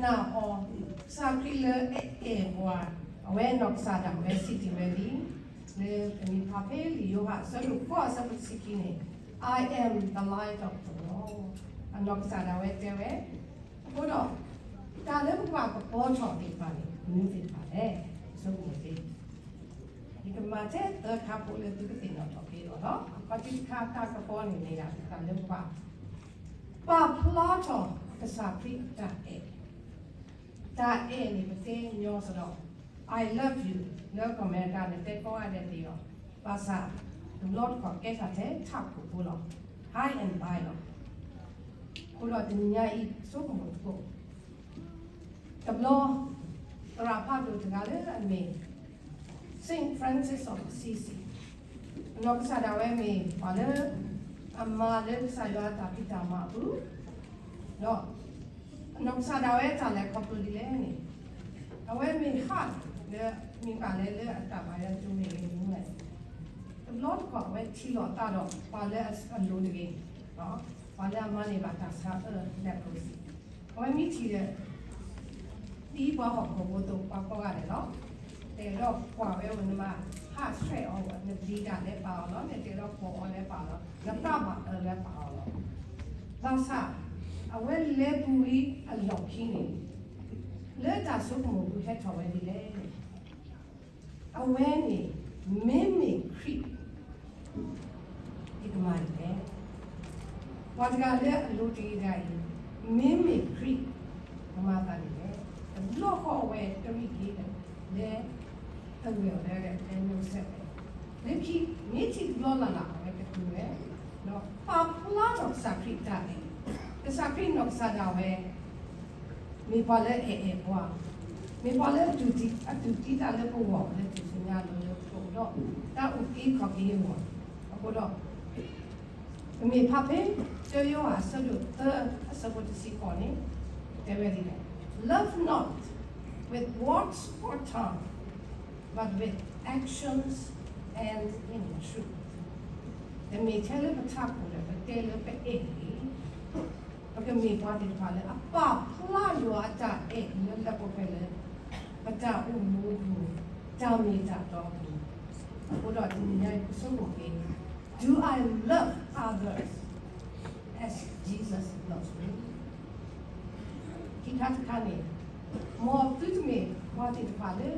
အီၤ, ကစၢ်ခရံာ်လၢအအဲၣ်ပှၤ, အဝဲနီၢ်ကစၢ်ဒၣ်ဝဲစံးတ့ၢ်ဝဲလံ, လၢပမ့ၢ်ဖးဖဲလံာ်ယိၤဟၣ်အဆၢဒိၣ်ဃိးအဆၢဖိတဆံခံန့ၣ်, I am the light of the world. အနီၢ်ကစၢ်ဒၣ်ဝဲတဲဝဲ, အဃိဒီး, တၢ်လၢပကဘၣ်ကပီၤထီၣ်သ့ၣ်တဖၣ်န့ၣ် မနုၤသ့ၣ်တဖၣ်လဲၣ်, ဆိကမိၣ်သ့, ယကမၤထဲသၢခါဖိလၢသုကသ့ၣ်နီၣ်ထီၣ်က့ၤအီၤလီၤ. အခီၣ်ထံးတခါတၢ်ကပီၤန့ၣ်မ့ၢ်ဒၣ်တၢ်လၢပဘၣ် ပာ်ဖျါထီၣ်ကစၢ်ခရံာ်အတၢ်အဲၣ်, တၢ်အဲၣ်န့ၣ်ပသ့ၣ်ညါစ့ၢ်ကီး, I love you လၢကီၢ်အမဲရကၤန့ၣ် တဲကိးဂၤဒဲးသ့ၣ်အီၤ, ဘၣ်ဆၣ်, တဘျီတခီၣ်ကဲထီၣ်ထဲထးခိၣ်ဖိလီၤ, high and by လီၤ. အဃိဒီးတနံၤညါအံၤ ဆိကမိၣ်သကိး တဘျီ, သရၣ်ဖးဒိၣ်တဂၤလၢအမ့ၢ် Saint Francis of Assisi, အနီၢ်ကစၢ်ဒၣ်ဝဲမ့ၢ်ပှၤလၢ အမၤလၢကစၢ်ယွၤအတၢ်ဖံးတၢ်မၤအပူၤ, ဒီး အနီၢ်ကစၢ်ဒၣ်ဝဲတၢ်လဲၤခီဖျိဒ်လဲၣ်န့ၣ်, အဝဲမ့ၢ်ဟးလၢ မ့ၢ်ပှၤလဲၤလၢအတၢ်ဘၣ်ယွၤတုၤမ့ၢ်ဂ့ၤမ့ၢ်ဝဲ, တဘျီတခီၣ်အဝဲထံၣ်လိာ်သးဒီး ပှၤလၢအလိၤတဂ့ၤ, ပှၤလၢအမၤန့ၢ်ဘၣ်တၢ်ဆါအၢ leprosy, အဝဲမ့ၢ်ထံၣ်ဒီး ဒ်ပှၤဟီၣ်ခိၣ်ဖိအသိး ပှၤကိးဂၤဒဲးလီၤ, တဲဒီးကွၢ်ဝဲအိၣ်နမၤ ဟးဆှဲးအီၤ နပျံၤတၢ်လဲၤပာ်အီၤလီၤ, နတဲဒီးကိးအီၤလဲၤပာ်အီၤလီၤ, နသးဘၣ်အၢလဲၤပာ်အီၤလီၤ. ဘၣ်ဆၣ်, အဝဲလဲၤပူၤဝံၤအလီၢ်ခံန့ၣ်, လၢတၢ်ဆိကမိၣ်ပူၤဟဲထီၣ်ဝဲဒ်လဲၣ်န့ၣ်, အဝဲန့ၣ် မ့မ့ၢ်ခရံာ် ယကမၤဒ်လဲၣ်. ပှၤတဂၤလၢအလိၤတဂ့ၤတဂၤအံၤ, မ့မ့ၢ်ခရံာ် ကမၤသးဒ်လဲၣ်. တဘျီဃီအဝဲတရံးက့ၤလၢ အဂ့ၢ်အီၤလၢအကတဲမ့ၢ်စဲး, လၢခံ မ့ၢ်ထံၣ်တဘျီလၢ်လၢ်အဝဲကတုၤဝဲ, ဒီးပာ်ဖျါထီၣ်ကစၢ်ခရံာ်တၢ်အဲၣ်, ကစၢ်ခရံာ်နီၢ်ကစၢ်ဒၣ်ဝဲ မ့ၢ်ပှၤလၢအအဲၣ်အဲၣ်ပှၤ, မ့ၢ်ပှၤလၢအတူၢ်တံၢ် အတူၢ်တံၢ်တၢ်လၢပဂီၢ်လၢထူၣ်စုညါအလိၤလၢပအိၣ်ဒီး တၢ်အုၣ်က့ၤခီၣ်က့ၤအဂီၢ်, အဃိဒီး ပမ့ၢ်ဖးဖဲ တၢယိၤဟၣ်အဆၢဒိၣ်သၢအဆၢဖိတဆံဃိးန့ၣ်, တဲဝဲဒ်လဲၣ်, Love not with words or tongue, but with actions and in truth. တမ့ၢ်ထဲလၢပထးခိၣ်ဒီးပတဲလၢပအဲၣ်တဂ့ၤ, ပကမ့ၢ်ပှၤသ့ၣ်တဖၣ်လၢအပာ်ဖျါယွၤအတၢ်အဲၣ်လၢလၢပှဲၤပှဲၤလၢ ပတၢ်အိၣ်မူအပူၤ, တၢ်မ့ၢ်တၢ်တီအပူၤ, အဃိဒီးတနံၤညါအံၤပဆိကမိၣ်က့ၤ, Do I love others as Jesus loves me? ခံခါတခါန့ၣ်, မ်သုတမ့ၢ်ပှၤသ့ၣ်တဖၣ်လၢ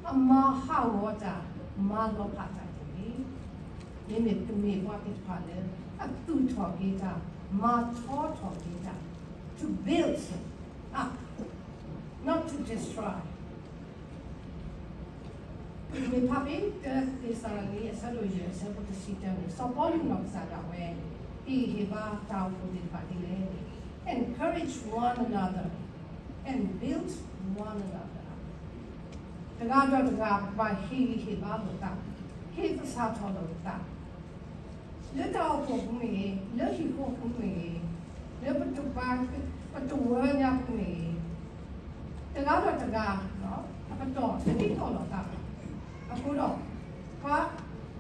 အမၤဟးဂီၤတၢ်, မၤလီၤဖးတၢ်တဂ့ၤ, မ့မ့ၢ်တမ့ၢ်ပှၤသ့ၣ်တဖၣ်လၢ အသူၣ်ထီၣ်က့ၤတၢ်, မၤထီထီၣ်က့ၤတၢ်, to build up, မ့ၢ်ဖးဖဲ တၢသ့းစၤလနံ အဆၢဒိၣ်ယဲၢ် အဆၢဖိတဆံတၢန့ၣ်, စီၤပီလူးနီၢ်ကစၢ်ဒၣ်ဝဲ ဟ့ၣ်ဂံၢ်ဟ့ၣ်ဘါတၢ်အိၣ်ဖှိၣ်သ့ၣ်တဖၣ်ဒ်လဲၣ်န့ၣ်, encourage one another and build one another up. တဂၤဒီးတဂၤ ပှၤဟ့ၣ်ဂံၢ်ဟ့ၣ်ဘါလိာ်သး, ဟ့ၣ်သဆၣ်ထီၣ်လိာ်သး လၢတၢ်အိၣ်ဖှိၣ်ပူၤမ့ၢ်ဂ့ၤ, လၢဟံၣ်ဖိပူၤမ့ၢ်ဂ့ၤ, လၢပတဝၢညါပူၤမ့ၢ်ဂ့ၤ, တဂၤဒီးတဂၤ အပတီၢ်တဒ်သိးလိာ်သးဘၣ်. အဃိဒီး ပှၤစၢ်ကအိၣ်,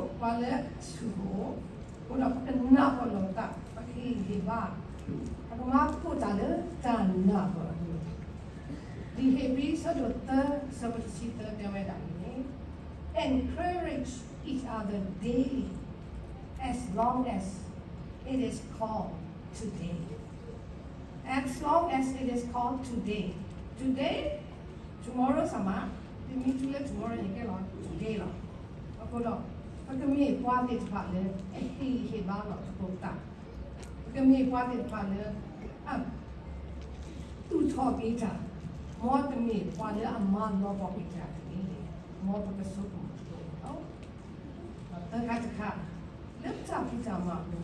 ပှၤလၢအဆူၣ်ကအိၣ်, အဃိဒီးပကနၢ်ပၢၢ်လိာ်သး, ပကဟ့ၣ်ဂံၢ်ဟ့ၣ်ဘါ, ပကမၤသကိးတၢ်လၢတၢ်နၢ်ပၢၢ်အပူၤ, လံာ်ဧ့ၤဘြံၤ အဆၢဒိၣ်သၢ အဆၢဖိတဆံသၢ တဲဝဲဒၣ်န့ၣ်, encourage each other daily, as long as it is called today. As long as it is called today. Today, tomorrow စ့ၢ်မး, တမ့ၢ်တုၤလၢ tomorrow န့ၣ်ကဲလီၤ today လီၤ. အဃိဒီး ပကမ့ၢ်ပှၤသ့ၣ်တဖၣ်လၢ အဟ့ၣ်ဂံၢ်ဟ့ၣ်ဘါလိာ်သကိးသး, ပကမ့ၢ်ပှၤသ့ၣ်တဖၣ်လၢ အ သူၣ်ထီၣ်က့ၤတၢ်, မ်တမ့ၢ်ပှၤလၢအမၤလီၤပှီၢ်က့ၤတၢ်တဂ့ၤ, မ်ပကဆိကမိၣ်သကိးန့ၣ်လီၤ. သၢခါတခါ, လၢပတၢ်ဖံးတၢ်မၤအပူ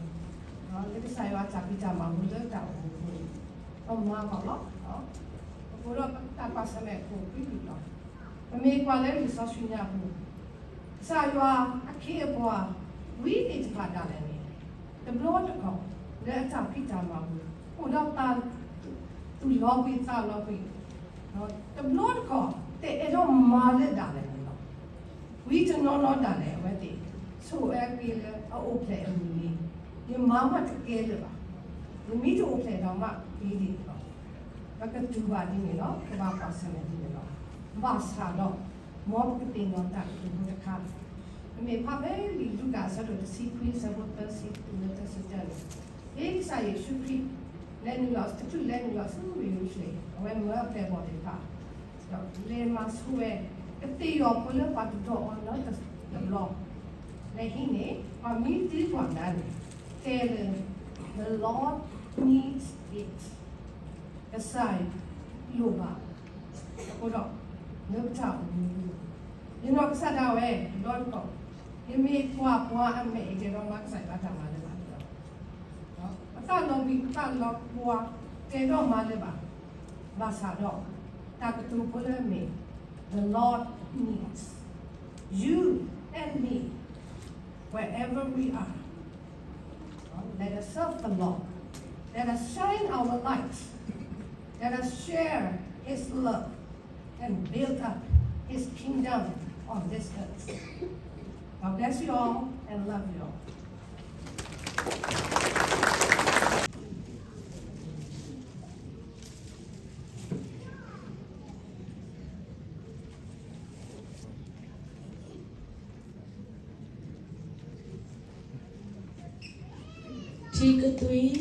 ၤ, လၢကစၢ်ယွၤအတၢ်ဖံးတၢ်မၤအပူၤလၢတၢ်အိၣ်မူအပူၤန့ၣ်, ပမၤကီးလီၤ. အဃိဒီးတၢ်ကွၢ်ဆၢၣ်မဲာ်အခိၣ်ကွံာ်လီၤ. ပမ့ၢ်ကွၢ်လၢလံာ်စီဆှံညါအပူၤ, ကစၢ်ယွၤအခ့အပှၤ ဝံသ့ၣ်တဖၣ်ဒၣ်လဲာ်န့ၣ်, တဘျီတခီၣ် လၢအတၢ်ဖံးတၢ်မၤအပူၤ အိၣ်ဒီးသးသူၣ်လီၤဘှံးသးလီၤဘှံး, တဘျီတခီၣ် တအဲၣ်ဒိးမၤလၢဒၣ်လဲာ်န့ၣ်လီၤ. ဝံတနီၤနီၤဒၣ်လဲာ်အဝဲသ့ၣ် ဆိၣ်အၢက့ၤလၢအအိၣ်ဖျဲၣ်အမုၢ်နံၤ, ယမၤမးတကဲလၢၤဘၣ်, ယမ့ၢ်တအိၣ်ဖျဲၣ်ဒီးမးဂ့ၤဒံးလီၤ. ပကတူၢ်ဘၣ်ဒ်န့ၣ်လီၤ. ကဘၣ်ကွၢ်ဆၢၣ်မဲာ်ဒ်န့ၣ်လီၤ. ဘၣ်ဆၣ်ဒီး မ်ပကသ့ၣ်နီၣ်တၢ်ကတိၤဖိတခါ, ပမ့ၢ်ဖးဖဲလံာ်လူၤကၣ်အဆၢဒိၣ်တဆံခွံအဆၢဖိသၢဆံတုၤလၢသၢဆံတၢန့ၣ်, ဖဲကစၢ်ယ့ၣ်ၡူးခရံာ် လဲၤနုာ်လီၤ တချုးလဲၤနုာ်လီၤဆူယရူၤၡလ့ၣ်, အဝဲမၢအပျဲၢ်အဘီၣ်သ့ၣ်တဖၣ်, ဒီးလဲၤမၤဆိဝဲ ကသ့ၣ်ယီၤဖိလၢပှၤတဒိးအီၤလၢတဘျီ, လဲၤဟံးန့ၢ် ပှၤမ့ၢ်သံကွၢ်နၤန့ၣ်, တဲလၢ The Lord needs it. ကစၢ်အလိၣ်ဘၣ်. အဃိဒီး လၢပတၢ်အိၣ်မူပူၤ, ယနီၢ်ကစၢ်ဒၣ်ဝဲ ဒီတကီၢ်, ယမ့ၢ်ကွၢ်ပှၤအမဲာ် ယတဲဒီးမၤကစၢ်ယွၤတၢ်မၤလၢၤဘၣ်. ပသးလီၤဘှံး ပသးလီၤကွၢ် တဲဒီးမၤလၢၤဘၣ်. ဘၣ်ဆၣ်ဒီး တၢ်ကတိၤဖိလၢအမ့ၢ် The Lord needs you and me wherever we are. Let us serve the Lord. Let us shine our light. Let us share His love and build up His kingdom on this earth. God bless you all and love you all. ထံကသွံ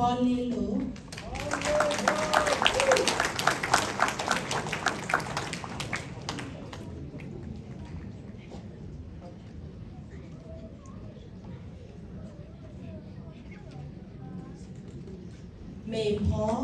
ဖီလ့လိၤ မ့ၢ်ဖီ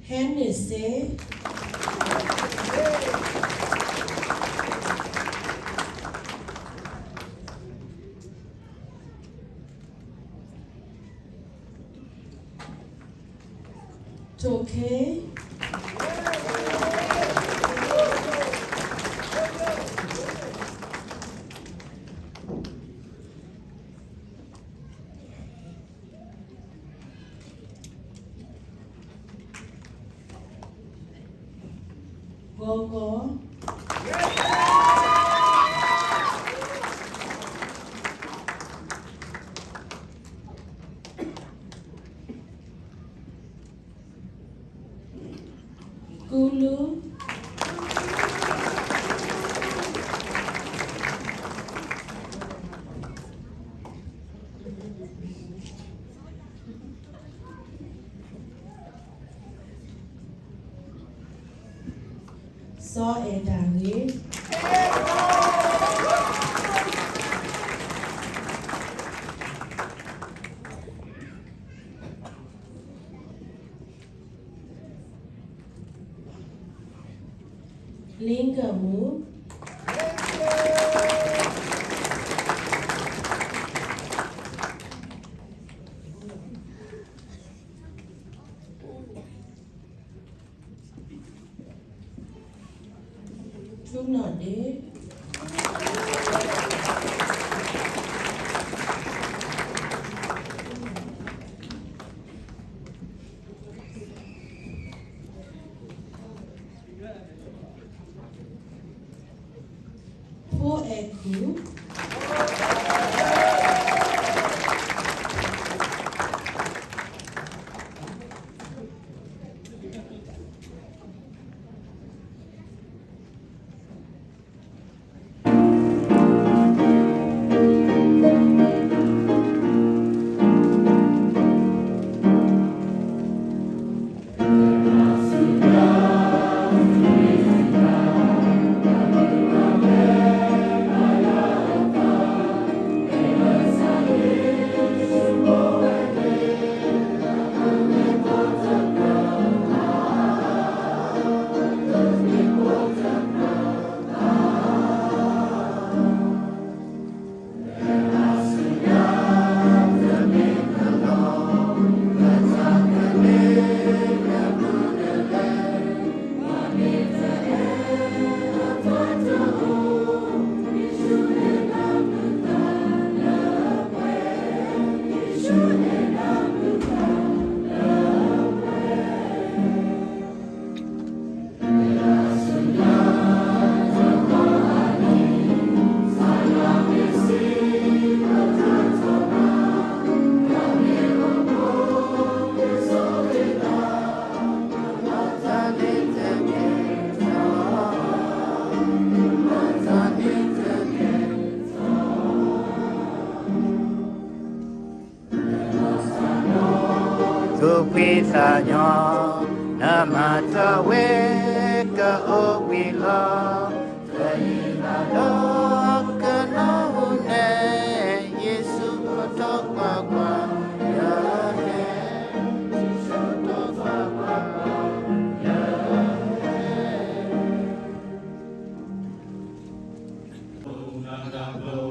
ဟဲန့ၣ်စ့ ထိၣ်ခ့ ဂီၤဂီၤ ကူလူ စီၤအဲၣ်တၢ်ဂ့ၤ လ့ကၢၢ်မူ ထူနီၣ်ဒ့ ဖိအဲၣ်ခူၣ် ဝံသးညီ, နမၤတၢ်ဝဲကအိၣ်ဘှံးလီၤ. တယံာ်ဘၣ်ဒီးကနီၢ်ဟူန့ၣ်, ယ့ၣ်ၡူးအိၣ်ထီၣ်ကွၢ်ကွၢ်, ယဟဲ, ယ့ၣ်ၡူးအိၣ်ထီၣ်ကွၢ်ကွၢ်, ယဟဲ. ဂၤလီၤတၢ်သးခ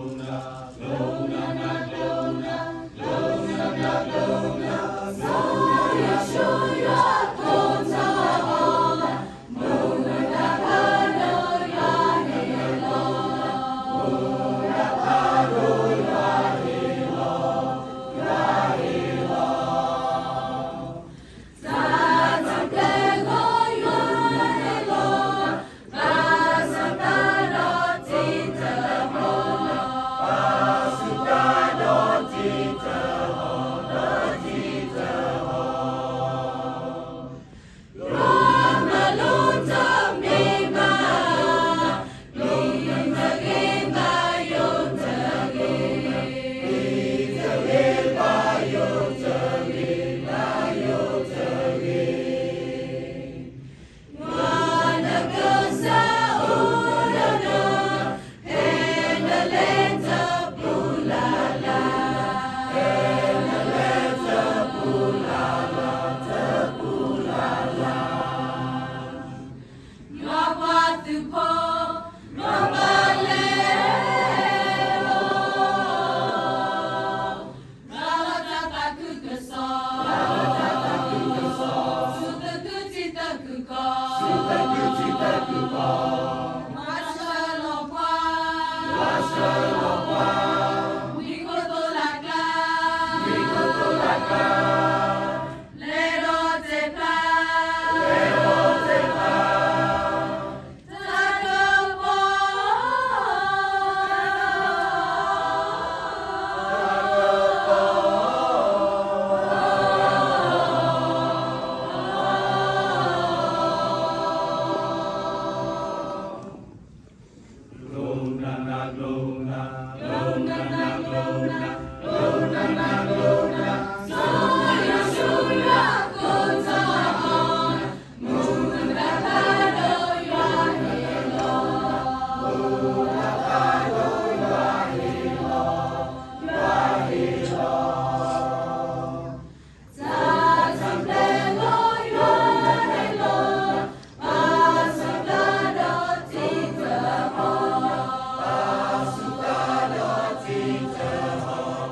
ုကစီၣ်, စူၤသကုထံသကုကီၢ်, ဘၣ်ဆၢလီၤပှၤ, ဘၣ်ဆၢလီၤပှၤ, မံခိၣ်သိလၢ်ကျါ, မံခိၣ်သိလၢ်ကျါ, လဲၤဒီးတဲဖျါ, လဲၤဒီးတဲဖျါ, တၢ်ကပီၤ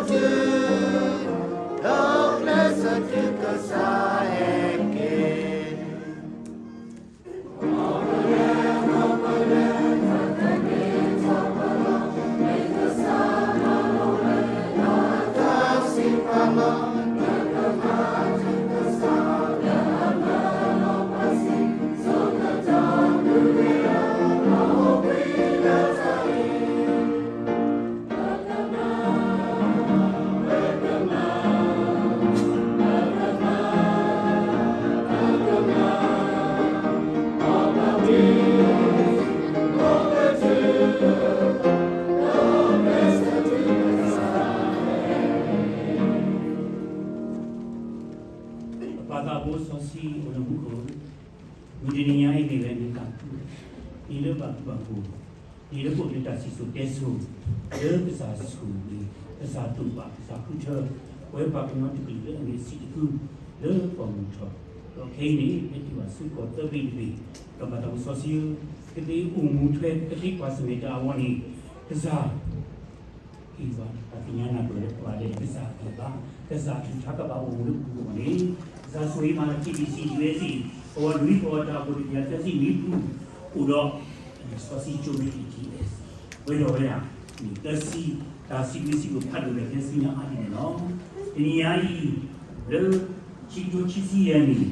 ဒီးကျဲးစၢးတုၤကစၢ်ဟဲက့ၤ. ပၢ်သးဘိစီဆှံအိၣ်လၢမူခိၣ်, မုၢ်တနံၤညါအံၤမ့ၢ်ဝဲနံၤသးခု, နံၤလၢဘၣ်ကူဘၣ်ကူ, နံၤလၢပအိၣ်လၢတၢ်စံၣ်စိၤတဲစိၤ, လၢကစၢ်ဆိၣ်ဂ့ၤ, ကစၢ်တိာ်ပာ်, ကစၢ်ဃုထၢ, ပဝဲပှၤကညီတကလုာ်လၢအမ့ၢ်စံးတဖု, လၢကီၢ်မုၢ်ထီၣ်, ဒီးခဲအံၤန့ၣ် ဟဲတုၤဘၣ်ဆူကီၢ်သၢဘ့ၣ်တဘ့ၣ်, ဒီးပၢ်သးဘိစီဆှံဧၢ, ကသ့အိၣ်မူထွဲ ကသ့ကွၢ်ဆၢၣ်မဲာ်တၢ်အဂီၢ်န့ၣ်, ကစၢ် ဟ့ၣ်ပှၤတၢ်သ့ၣ်ညါနၢ်ပၢၢ်လၢပှၤဒဲး ကစၢ်အဂံၢ်ဘါ, ကစၢ်အထုးဖျါကဘၣ်အိၣ်မူလၢပပူၤအဂီၢ်န့ၣ်, ကစၢ်ဆိၣ်ဂ့ၤမၤလၢ K B C U S A အဝီလွံၢ် အဝီတၢ်အိၣ်ဖှိၣ်တကယၤသၢဆံနွံပူၤ, အိၣ်ဒီး စီဆှံကၠိမ့ၢ် T T S ဝဲဒီးဝဲဒၣ် နံၣ်သၢဆံ တၢ်စံးဘျုးစံးဖှိၣ်ဖးဒိၣ်လၢကျဲဆူညါအါန့ၣ်လီၤ. တနံၤညါအံၤ လၢ ခံကထိခံဆံယဲၢ်နံၣ်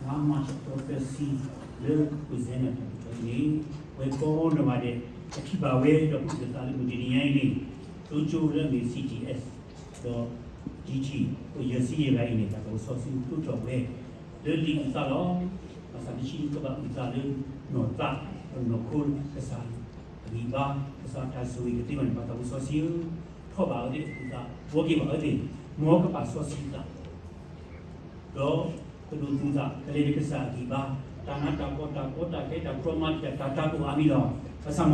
လါမၢ်ၡးသီသၢဆံ လၢ present တၢ်ကတိၤန့ၣ် ပှၤကိးဂၤဒဲး ပထံၣ်ဘၣ်ဝဲဒီးပအိၣ်သးလၢမုၢ်တနံၤညါအံၤန့ၣ် ကၠိကၠိလၢအမ့ၢ် C T S ဒီး G T ပယဲၢ်ဆံယဲၢ်ဂၤအံၤန့ၣ် တၢ်သးစီဆှံကတိၤထီၣ်ဝဲ လၢလံာ်အုၣ်သးလီၤ. ဘၣ်ဆၣ်တဆံကဘၣ်အုၣ်သးလၢ နီၢ်သး ဒီးနီၢ်ခိ ကစၢ်အဂံၢ်ဘါ ကစၢ်တၢ်ဆိၣ်ဂ့ၤကသ့ဝဲန့ၣ် ပၢ်သးစီဆှံဧၢ, ထီၣ်ဘၣ်အဝဲသ့ၣ်အုၣ်သး, ဘှီက့ၤဘၣ်အဝဲသ့ၣ်, မ်ကပာ်စီဆှံသး ဒီးကဒိးသူၣ်သး ကလဲၤလၢကစၢ်အဂံၢ်ဘါ, တၢ်နးတၢ်ဖှီၣ် တၢ်ကီတၢ်ခဲ တၢ်ချံတၢ်ကီ တၢ်တၢ်ကိၢ်အါမံၤလီၤ. ဘၣ်ဆၣ်